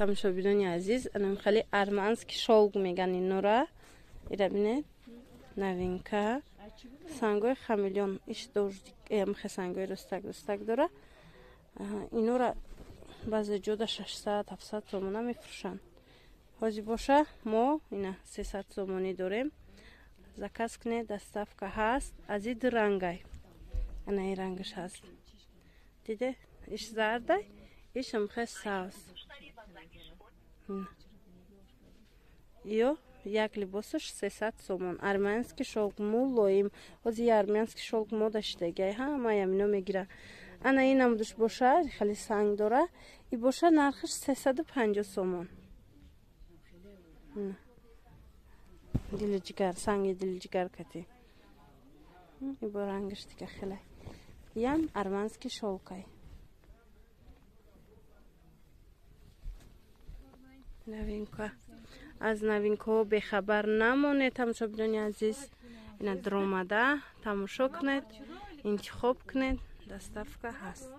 Тамошобинони азиз, анам хеле арманский шёлк меган инора. Ира бинед, новинка. Сангои хамелеон, иш дождик, мхе сангои ростак ростак дора. Инора баъзе ҷода 600, 700 сомона мефурӯшанд. Ҳозир боша мо ина 300 сомонӣ дорем. Заказ кунед, доставка ҳаст. Аз и ду рангай. Ана ин рангаш ҳаст. Диде? Иш зардай, иш мхе сабз. Ё як либосаш 300 сомон. Армянский шёлк мулоим. Ҳозир армянский шёлк мода шидагай, ҳамаи амино мегира. Ана ин намудаш боша, хеле санг дора. И боша нархаш 350 сомон. Дили ҷигар, санги дили ҷигар кати. И бо рангаш дига хеле. Ям армянский шёлкай. Новинка. Аз новинкаҳо бехабар намонед, тамошобинони азиз. Ина дромада тамошо кунед, интихоб кунед, доставка ҳаст.